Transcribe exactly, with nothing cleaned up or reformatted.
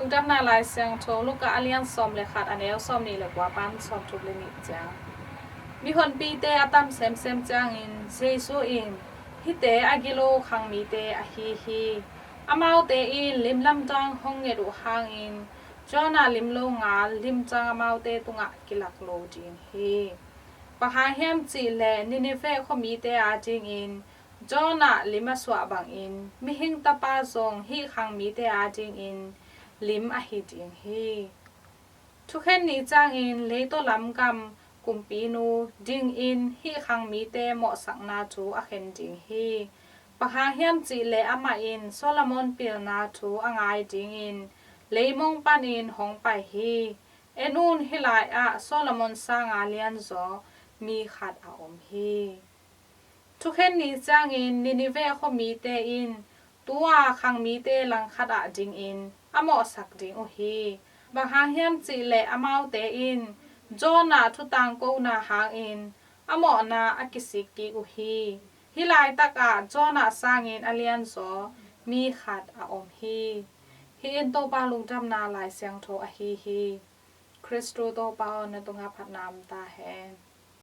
Lungdamna Lai Siangtho Luka a lian sawm le khat, a neu sawm nih le kua pan sawm thum le nih ciang. Mihonpite a tam semsem ciangin Jesu in, "Hihte a gilo khang mite ahi hi. Amaute in lim lamdang hong nget uh hangin Jonah lim lo ngal limcang amaute tungah kilak lo ding hi. Bang hang hiam cih leh Nineveh khuamite adingin Jonah lim a suah bangin Mihing Tapa zong hih khang mite adingin lim ahi ding hi." Thukhen ni ciangin leitaw lam gam kumpinu dingin hih khang mite mawhsakna thu a khen ding hi. Bang hang hiam cih leh amah in Solomon pilna thu a ngai dingin leimong panin hong pai hi. En un, hih lai-ah Solomon sanga lianzaw mi khat a om hi. Thukhen ni ciangin Nineveh khuamite in tu-a khang mite langkhat ah dingin a mawhsak ding uh hi. Bang hang hiam cih leh amaute in Jonah thutangkona hangin a mawhna a kisik kik uh hi. Hih laitakah Jonah sangin a lianzaw mi khat a om hi. Hih in Topa Lungdamna Lai Siangtho ahi hi. Khristu Topa aw, na tungah phatna om ta hen.